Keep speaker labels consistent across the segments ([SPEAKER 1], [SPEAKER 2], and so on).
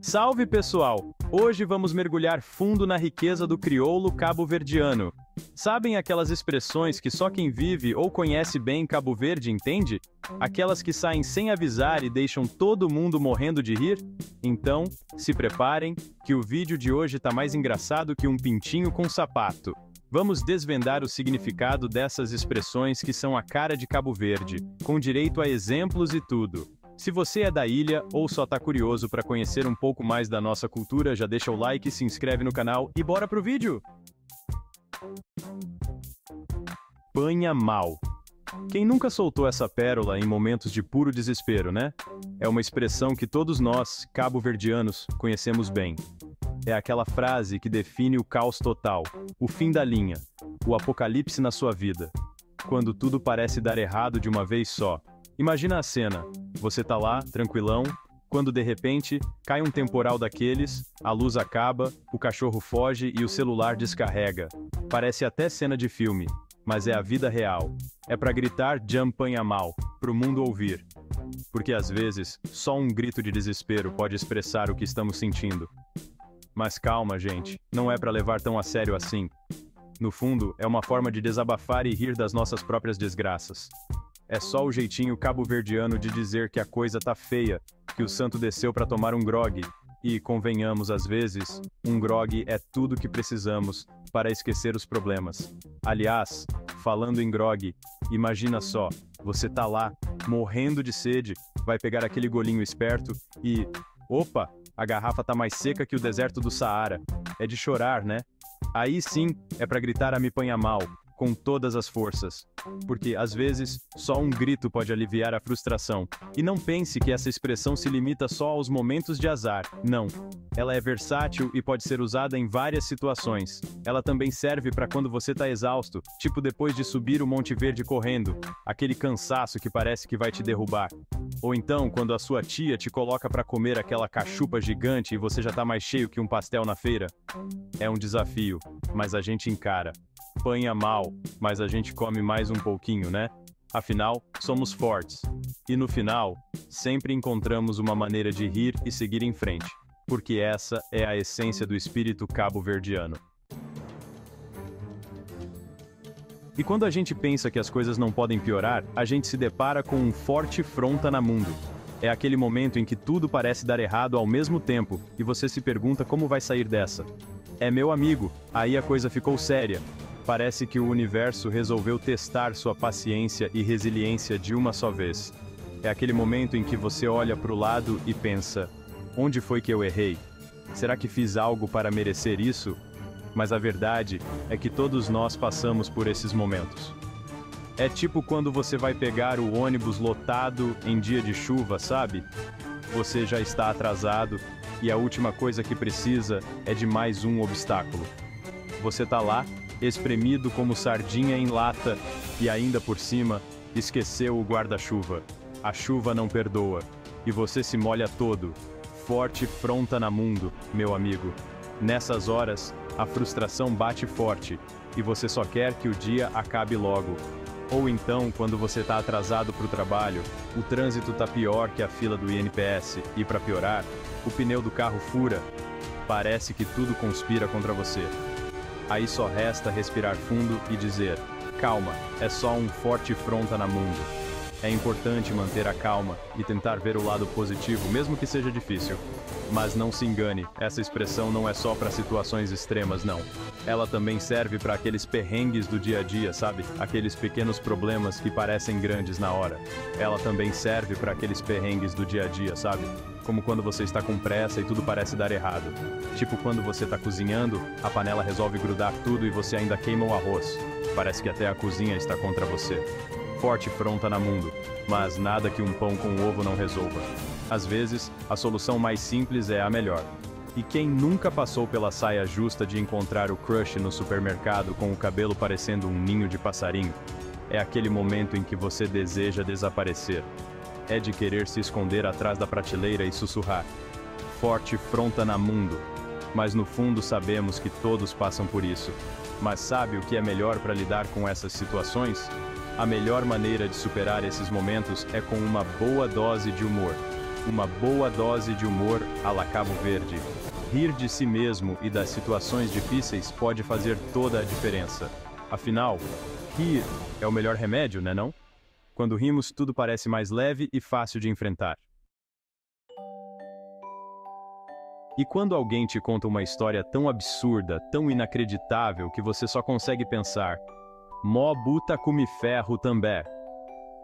[SPEAKER 1] Salve pessoal! Hoje vamos mergulhar fundo na riqueza do crioulo cabo-verdiano. Sabem aquelas expressões que só quem vive ou conhece bem Cabo Verde entende? Aquelas que saem sem avisar e deixam todo mundo morrendo de rir? Então, se preparem, que o vídeo de hoje tá mais engraçado que um pintinho com sapato. Vamos desvendar o significado dessas expressões que são a cara de Cabo Verde, com direito a exemplos e tudo. Se você é da ilha ou só tá curioso pra conhecer um pouco mais da nossa cultura, já deixa o like, se inscreve no canal e bora pro vídeo! Panha mal. Quem nunca soltou essa pérola em momentos de puro desespero, né? É uma expressão que todos nós, cabo-verdianos, conhecemos bem. É aquela frase que define o caos total, o fim da linha, o apocalipse na sua vida. Quando tudo parece dar errado de uma vez só. Imagina a cena, você tá lá, tranquilão, quando de repente, cai um temporal daqueles, a luz acaba, o cachorro foge e o celular descarrega. Parece até cena de filme, mas é a vida real. É pra gritar "Jampanha mal", pro mundo ouvir. Porque às vezes, só um grito de desespero pode expressar o que estamos sentindo. Mas calma, gente, não é pra levar tão a sério assim. No fundo, é uma forma de desabafar e rir das nossas próprias desgraças. É só o jeitinho cabo-verdiano de dizer que a coisa tá feia, que o santo desceu pra tomar um grogue. E, convenhamos, às vezes, um grogue é tudo que precisamos para esquecer os problemas. Aliás, falando em grogue, imagina só, você tá lá, morrendo de sede, vai pegar aquele golinho esperto e... Opa! A garrafa tá mais seca que o deserto do Saara. É de chorar, né? Aí sim, é pra gritar a me panha mal, com todas as forças. Porque, às vezes, só um grito pode aliviar a frustração. E não pense que essa expressão se limita só aos momentos de azar, não. Ela é versátil e pode ser usada em várias situações. Ela também serve pra quando você tá exausto, tipo depois de subir o Monte Verde correndo, aquele cansaço que parece que vai te derrubar. Ou então, quando a sua tia te coloca pra comer aquela cachupa gigante e você já tá mais cheio que um pastel na feira. É um desafio, mas a gente encara. Panha mal, mas a gente come mais um pouquinho, né? Afinal, somos fortes. E no final, sempre encontramos uma maneira de rir e seguir em frente, porque essa é a essência do espírito cabo-verdiano. E quando a gente pensa que as coisas não podem piorar, a gente se depara com um forte fronta na mundo. É aquele momento em que tudo parece dar errado ao mesmo tempo e você se pergunta como vai sair dessa. É, meu amigo, aí a coisa ficou séria. Parece que o universo resolveu testar sua paciência e resiliência de uma só vez. É aquele momento em que você olha pro lado e pensa: onde foi que eu errei? Será que fiz algo para merecer isso? Mas a verdade é que todos nós passamos por esses momentos. É tipo quando você vai pegar o ônibus lotado em dia de chuva, sabe? Você já está atrasado e a última coisa que precisa é de mais um obstáculo. Você tá lá, espremido como sardinha em lata, e ainda por cima, esqueceu o guarda-chuva. A chuva não perdoa, e você se molha todo. Forte fronta na mundo, meu amigo. Nessas horas, a frustração bate forte, e você só quer que o dia acabe logo. Ou então, quando você tá atrasado pro trabalho, o trânsito tá pior que a fila do INPS, e pra piorar, o pneu do carro fura. Parece que tudo conspira contra você. Aí só resta respirar fundo e dizer: calma, é só um forte fronta na mundo. É importante manter a calma e tentar ver o lado positivo, mesmo que seja difícil. Mas não se engane, essa expressão não é só pra situações extremas, não. Ela também serve pra aqueles perrengues do dia a dia, sabe? Aqueles pequenos problemas que parecem grandes na hora. Ela também serve pra aqueles perrengues do dia a dia, sabe? Como quando você está com pressa e tudo parece dar errado. Tipo quando você tá cozinhando, a panela resolve grudar tudo e você ainda queima o arroz. Parece que até a cozinha está contra você. Forte fronta na mundo, mas nada que um pão com ovo não resolva. Às vezes, a solução mais simples é a melhor. E quem nunca passou pela saia justa de encontrar o crush no supermercado com o cabelo parecendo um ninho de passarinho? É aquele momento em que você deseja desaparecer. É de querer se esconder atrás da prateleira e sussurrar: forte fronta na mundo. Mas no fundo sabemos que todos passam por isso. Mas sabe o que é melhor pra lidar com essas situações? A melhor maneira de superar esses momentos é com uma boa dose de humor. Uma boa dose de humor à la Cabo Verde. Rir de si mesmo e das situações difíceis pode fazer toda a diferença. Afinal, rir é o melhor remédio, né não? Quando rimos, tudo parece mais leve e fácil de enfrentar. E quando alguém te conta uma história tão absurda, tão inacreditável, que você só consegue pensar: Mó buta come ferro também.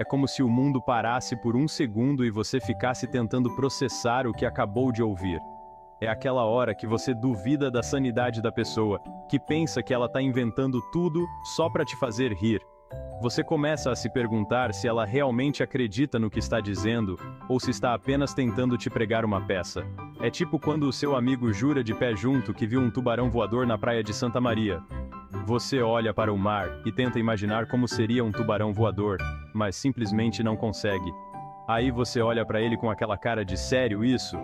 [SPEAKER 1] É como se o mundo parasse por um segundo e você ficasse tentando processar o que acabou de ouvir. É aquela hora que você duvida da sanidade da pessoa, que pensa que ela tá inventando tudo só pra te fazer rir. Você começa a se perguntar se ela realmente acredita no que está dizendo ou se está apenas tentando te pregar uma peça. É tipo quando o seu amigo jura de pé junto que viu um tubarão voador na praia de Santa Maria. Você olha para o mar e tenta imaginar como seria um tubarão voador, mas simplesmente não consegue. Aí você olha pra ele com aquela cara de sério isso?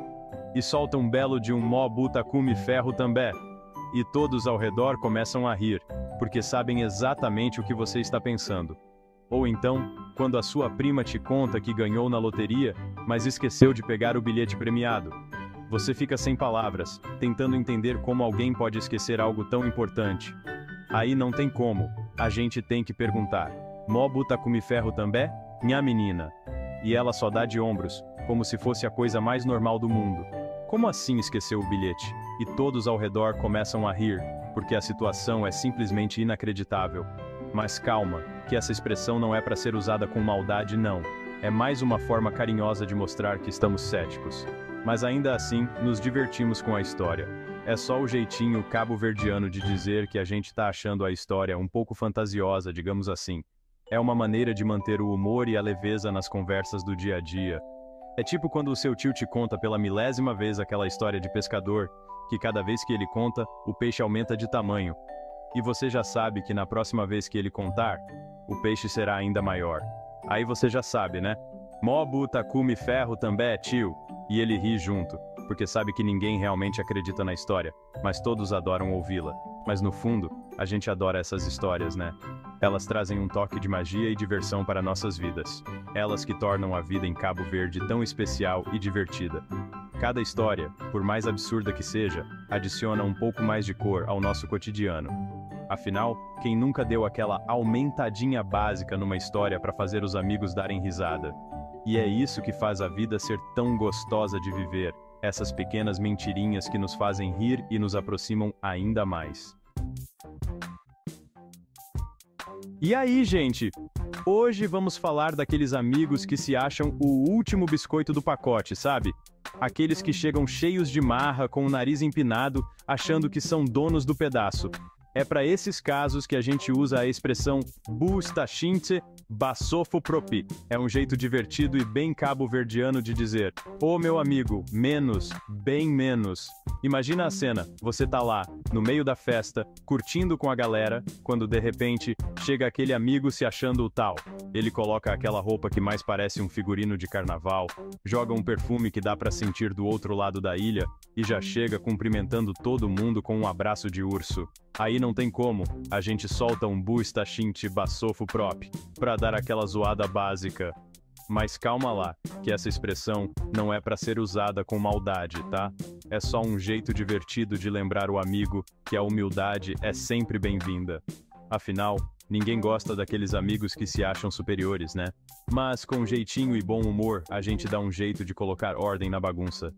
[SPEAKER 1] E solta um belo de um mó buta cume ferro também. E todos ao redor começam a rir, porque sabem exatamente o que você está pensando. Ou então, quando a sua prima te conta que ganhou na loteria, mas esqueceu de pegar o bilhete premiado. Você fica sem palavras, tentando entender como alguém pode esquecer algo tão importante. Aí não tem como, a gente tem que perguntar. Mó buta cume ferro também? Nha menina. E ela só dá de ombros, como se fosse a coisa mais normal do mundo. Como assim esqueceu o bilhete? E todos ao redor começam a rir, porque a situação é simplesmente inacreditável. Mas calma, que essa expressão não é pra ser usada com maldade, não. É mais uma forma carinhosa de mostrar que estamos céticos. Mas ainda assim, nos divertimos com a história. É só o jeitinho cabo-verdiano de dizer que a gente tá achando a história um pouco fantasiosa, digamos assim. É uma maneira de manter o humor e a leveza nas conversas do dia a dia. É tipo quando o seu tio te conta pela milésima vez aquela história de pescador, que cada vez que ele conta, o peixe aumenta de tamanho. E você já sabe que na próxima vez que ele contar, o peixe será ainda maior. Aí você já sabe, né? Mó buta cume ferro também, tio. E ele ri junto, porque sabe que ninguém realmente acredita na história, mas todos adoram ouvi-la. Mas no fundo, a gente adora essas histórias, né? Elas trazem um toque de magia e diversão para nossas vidas. Elas que tornam a vida em Cabo Verde tão especial e divertida. Cada história, por mais absurda que seja, adiciona um pouco mais de cor ao nosso cotidiano. Afinal, quem nunca deu aquela aumentadinha básica numa história pra fazer os amigos darem risada? E é isso que faz a vida ser tão gostosa de viver, essas pequenas mentirinhas que nos fazem rir e nos aproximam ainda mais. E aí, gente? Hoje vamos falar daqueles amigos que se acham o último biscoito do pacote, sabe? Aqueles que chegam cheios de marra, com o nariz empinado, achando que são donos do pedaço. É pra esses casos que a gente usa a expressão bu sta xinte basofo propi. É um jeito divertido e bem cabo-verdiano de dizer: ô meu amigo, menos, bem menos. Imagina a cena, você tá lá, no meio da festa, curtindo com a galera, quando de repente, chega aquele amigo se achando o tal. Ele coloca aquela roupa que mais parece um figurino de carnaval, joga um perfume que dá pra sentir do outro lado da ilha, e já chega cumprimentando todo mundo com um abraço de urso. Aí não tem como, a gente solta um bu sta xinte basofo prop, pra dar aquela zoada básica. Mas calma lá, que essa expressão não é pra ser usada com maldade, tá? É só um jeito divertido de lembrar o amigo que a humildade é sempre bem-vinda. Afinal, ninguém gosta daqueles amigos que se acham superiores, né? Mas com jeitinho e bom humor, a gente dá um jeito de colocar ordem na bagunça.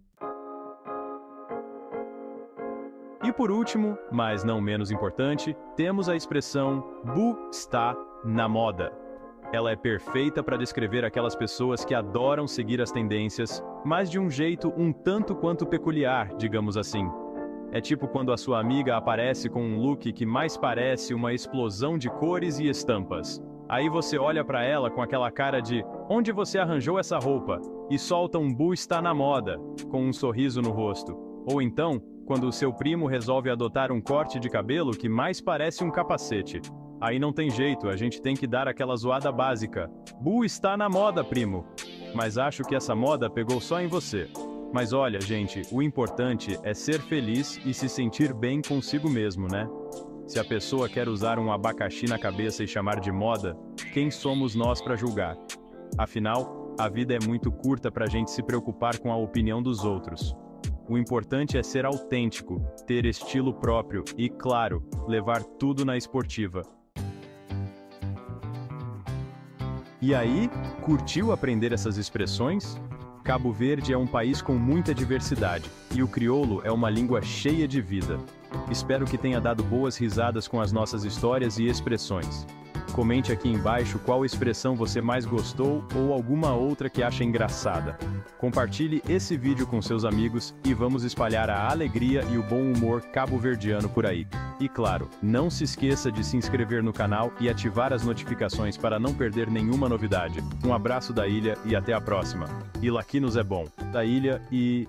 [SPEAKER 1] E por último, mas não menos importante, temos a expressão bu está na moda. Ela é perfeita pra descrever aquelas pessoas que adoram seguir as tendências, mas de um jeito um tanto quanto peculiar, digamos assim. É tipo quando a sua amiga aparece com um look que mais parece uma explosão de cores e estampas. Aí você olha pra ela com aquela cara de onde você arranjou essa roupa? E solta um bu está na moda, com um sorriso no rosto. Ou então, quando o seu primo resolve adotar um corte de cabelo que mais parece um capacete. Aí não tem jeito, a gente tem que dar aquela zoada básica. Bu está na moda, primo! Mas acho que essa moda pegou só em você. Mas olha, gente, o importante é ser feliz e se sentir bem consigo mesmo, né? Se a pessoa quer usar um abacaxi na cabeça e chamar de moda, quem somos nós pra julgar? Afinal, A vida é muito curta para a gente se preocupar com a opinião dos outros. O importante é ser autêntico, ter estilo próprio e, claro, levar tudo na esportiva. E aí, curtiu aprender essas expressões? Cabo Verde é um país com muita diversidade e o crioulo é uma língua cheia de vida. Espero que tenha dado boas risadas com as nossas histórias e expressões. Comente aqui embaixo qual expressão você mais gostou ou alguma outra que acha engraçada. Compartilhe esse vídeo com seus amigos e vamos espalhar a alegria e o bom humor cabo-verdiano por aí. E claro, não se esqueça de se inscrever no canal e ativar as notificações para não perder nenhuma novidade. Um abraço da ilha e até a próxima. E Laquinos é bom. Da ilha e...